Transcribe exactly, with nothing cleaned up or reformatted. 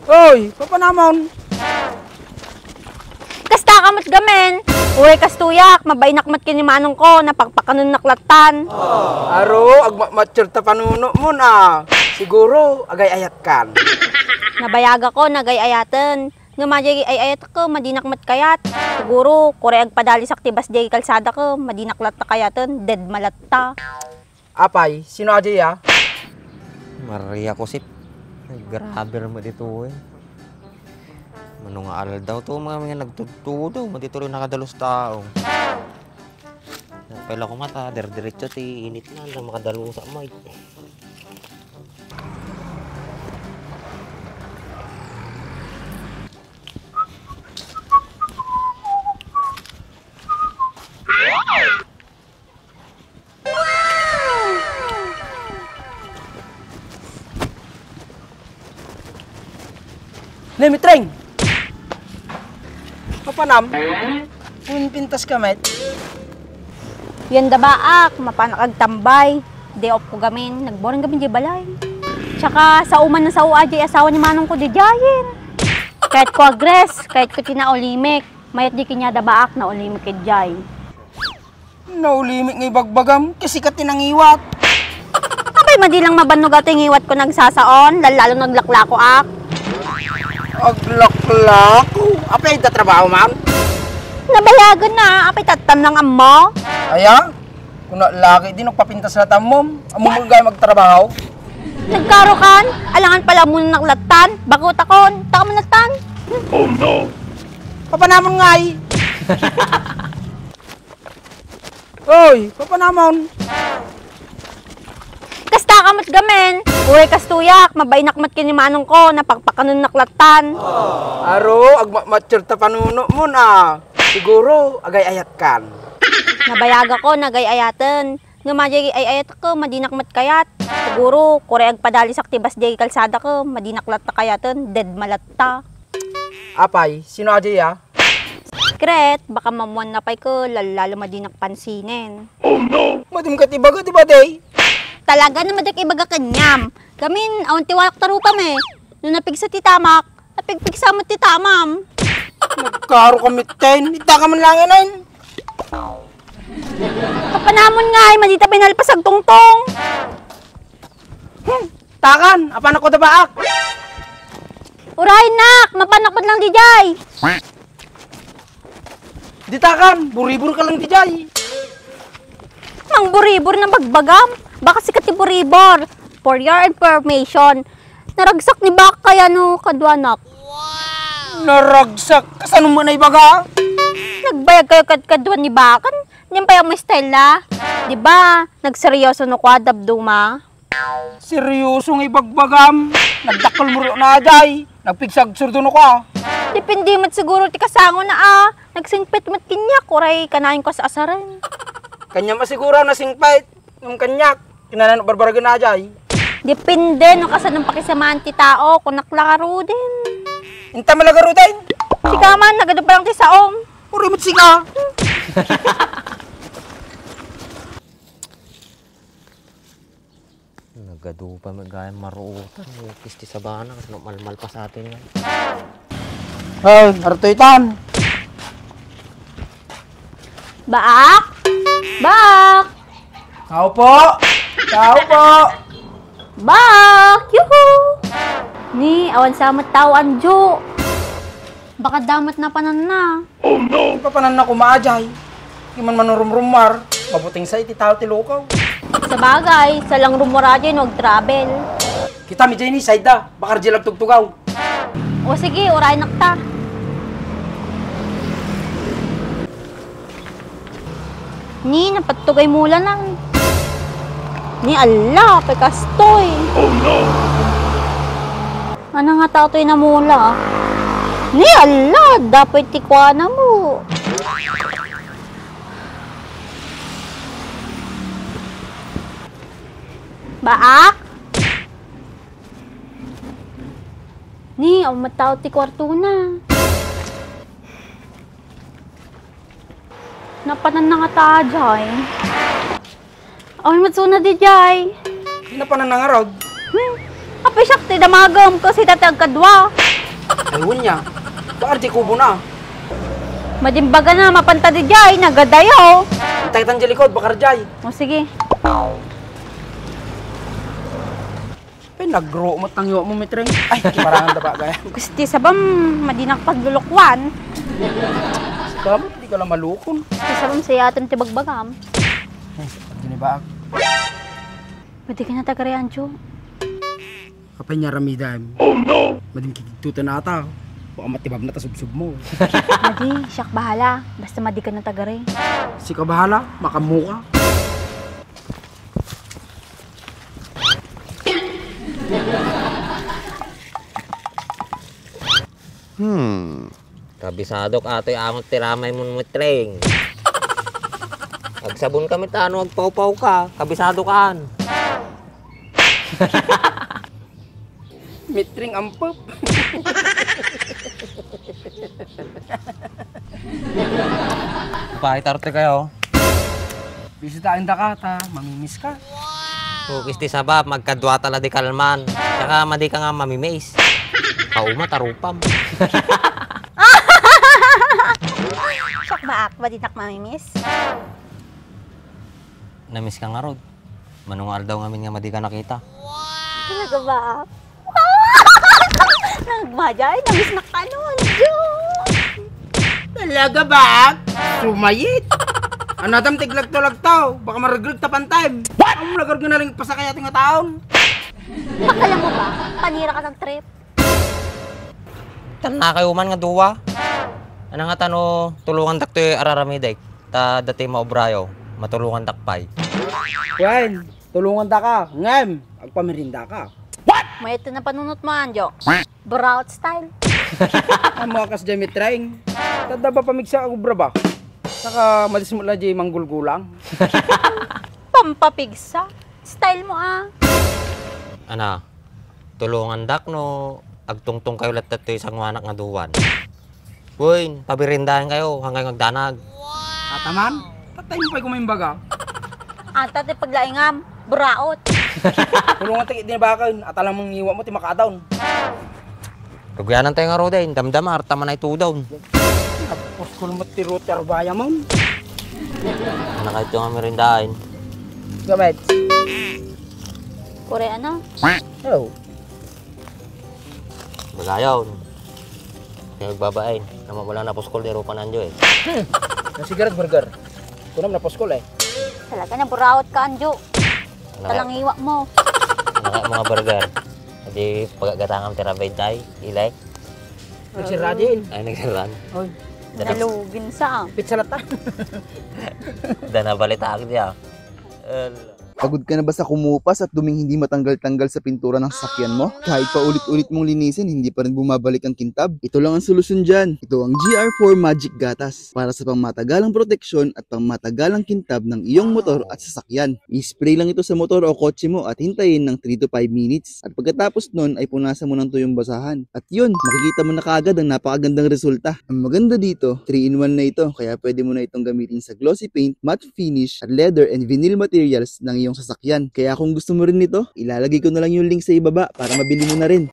Oy, papanamon. Kasta ka met gamin. Uray kastoyak, mabainak met ken ni manongko, napakpakanennak lattan. Aro, agmatmature ta panunomon a. Siguro, agay-ayatkan. Nabayagakon, agay-ayaten. Ngem a diay ay-ayatek, madinak met kayat. Siguro, kuray agpadalisak ti bas diay kalsada, madinak latta kayaten, dead malatta. Apay, sino a diay a? Maria Cosip. Ay, grabe naman ito eh. Mano nga aldaw to, mga, mga nagtudtudo, madito rin nakadalus tao. Pala ko mata, dire-diretso ti init na, ang makadalusa mo eh. Lemitreng! Mapanam? Kung pintas ka met? Yan da baak, mapanak agtambay. Day off ko gamin, nagboring gamin di balay. Tsaka, sa uman na sao a diay asawa ni manong ko, di diayen. Kahit ko agres, kahit ko tinaulimik, mayat di kanya da baak, naulimik ket diay. Naulimik nga ibagbagam, kasi ka tinangiwat. Apay, madi lang mabannog ato ngiwat ko nagsasaon, lallalo naglaklakoak. Aglaklako? Apay, da trabaho man? Nabayagan na, apay tattam lang ammo. Aya? Kuna lagi din, nagpapintas na tammom. Ammo mo gaya magtrabaho. Nagkarukan, alangan pala muna naklattan. Bako takon, taka manattan. Oh no! Papanamon ngay. Oy, papanamon. Kasta ka met gamin. Uray kastoyak, mabainak met ken ni manong ko, napakpakanennak lattan. Aro, agmatmature ta panunomon a. Siguro, agay-ayatkan. Nabayagakon, agay-ayaten. Ngem a diay ay-ayatek, madinak met kayat. Siguro, kuray agpadalisak ti bas diay kalsada, madinak latta kayaten, dead malatta. Apay, sino a diay a? Secret, baka mamuan na pay ko, lallalo madinak pansinen. Oh no! Madim ka ti baga, di ba, day? Talaga na madik ibaga kanyam. Gamin, awan ti walak ta rupam eh. No napigsa ti tamak, napigpigsa met ti tamam. Nagkaro ka met, ten. Ita ka man lang, enen. Kapanamon ngay, madita pinalpas agtungtong. Hmm, takan, apanak ko da baak. Uray, nak, mapanak met lang didiay. Ditakan, buribor ka lang didiay. Mangburibor na bagbagam, baka sika ti buribor. For your information, naragsak ni baak kayano kaduanak. Naragsak? Kasano mo na ibaga? Nagbayag kayo kad kaduan ni baak. Diyan pa yung Stella. Di ba, nagseryoso no kwa, dabduma? Seryoso nga ibagbagam. Nagdakkel mo rin na, Jay. Nagpigsagsurdo no kwa. Depende met siguro ti kasango na, ah. Nagsingpet met kaniak, uray kanayon ko as-asaren. Kaniam a siguro nasingpet. Ngem kaniak, kinanano barbaragen a, Jay. Depende no kasano pakisamaan ti tao, kunak la ngaruden. Inta man la ngaruden? Sika man, nagadu pa lang ti saom. Uray met sika. Nagadu pa met gayam maruotan, ukis ti sabana, kasano malmalpasaten nga. Ay, artoy tan. Baak? Baak! Tao po! Tao po! Baak! Yuhu! Ni, awan sa met tao, anjo. Baka da met napananna. Oh no! Ipapananna ko maajay. Di man manurumrumar. Mabuting sa iti tao ti lukaw. Sabagay, sa lang rumor ajay no agtravel. Kita mi jay ni, side da. Baka rajay agtugtugaw. O sige, uraynak ta. Ni, napattugay mula na. Ni, ala, pekastoy. Oh no! Ano nga tao to'y namula? Ni, ala, dapat ti kuana mo. Baak? Ni, awan met tao ti kwartona. Napanan na nga ta, Jay. Awan met suna di, Jay. Di napanan na nga, Rod. Hmm. Apay siak ti damagem, kasi dati agkadua. Ay, unya. Baka di kubo na. Madi imbaga na, mapanta di jay, nagadayo. Antay tan di likod, baka di jay. O, sige. Ay, nagro mo tangyo mo, Mitreng. Ay, kimarangan da ba, gaya? Gusti sabam, madinak paglulukwan. Sabam, di ka lang malukon. Gusti sabam, sayatem ti bagbagam. Ay, di ni ba? Pwede ka na tagarian, Jo. Apay nga aramidem? Oh, no! Madim kikigtutan ata. Baka matibab na ta subsub mo. Madi, siak bahala. Basta madi ka na tagari. Sika bahala, makamuka. Hmm. Kabisadok atoy angot ti ramay mo, Mitreng. Agsabon kami ta no agpawpaw ka. Kabisadokan. Mitreng ampep. Pahitar ti kayo. Bisitaen da ka, ta mamimiss ka. Kukis ti sabab, magkadua ta la di kalman. Saka madi ka nga mamimiss. Kauma, tarupam. Siak ba, ak, ba dinak mamimiss? Namiss ka ngarud. Mano nga aldaw ngamin nga madi ka nakita? Talaga ba? Nagmajay, namiss na kanon, Diyos! Talaga ba? Sumayit! Anatam tiglagto-lagto, baka maregreg ta pantaym. What? Ang lagarag nga naling pasakay ating nga taon. Akala mo ba? Panira ka ng trip? Tan nakayo man nga duwa. Ano nga tano, tulungan dakto araramidek. Ta dati maobrayo, matulungan dakpay. Wen, tulungan daka. Ngem, agpamirinda ka. Mayat na panunot mo, Anjo. Buraot style. Ang mga kas Jimmy Train. Tadda ba pamigsa ang obra ba? Saka madis mo la di manggulgulang. Pampapigsa. Style mo, ah. Ana, tulungan dak no agtungtong kayo latta toy sanguanak nga duwan. Uy, pabirindahan kayo, hanggang agdanag. Ataman? Tatay mo pa'y kumimbaga. Ata ti paglaingam, buraot. Tulungan ti dinabakan, at alam mong iwa mo, ti makadaon. Tuguyanan tayo nga roden, damdama, arta man ay tudon. Napuskol mo ti router baya mo. Ano kayo nga merindahan? Gamit. Koreana? Hello. Bagayon. Kaya magbabain. Naman wala napuskol ni Rupa Nanjo eh. Hmm. Nasigarat burger. Kunam napuskol eh. Talaga na buraot ka, Anjo. Talang iwa mo. Mga, mga burger. Di pagagatangam ti rabay tay, ilay. Nagsirra din. Ay, nagsirra. Oy. Nalugin sa. Pizza lata. Dana balita agdi ah. El. Pagod ka na ba sa kumupas at duming hindi matanggal-tanggal sa pintura ng sasakyan mo? Kahit pa ulit-ulit mong linisin, hindi pa rin bumabalik ang kintab? Ito lang ang solusyon dyan. Ito ang G R four Magic Gatas para sa pangmatagalang proteksyon at pangmatagalang kintab ng iyong motor at sasakyan. I-spray lang ito sa motor o kotse mo at hintayin ng three to five minutes. At pagkatapos nun ay punasan mo ng tuyong basahan. At yun, makikita mo na kaagad ang napakagandang resulta. Ang maganda dito, three-in-one na ito, kaya pwede mo na itong gamitin sa glossy paint, matte finish, at leather and vinyl materials ng iyong sasakyan. Kaya kung gusto mo rin nito, ilalagay ko na lang yung link sa ibaba para mabili mo na rin.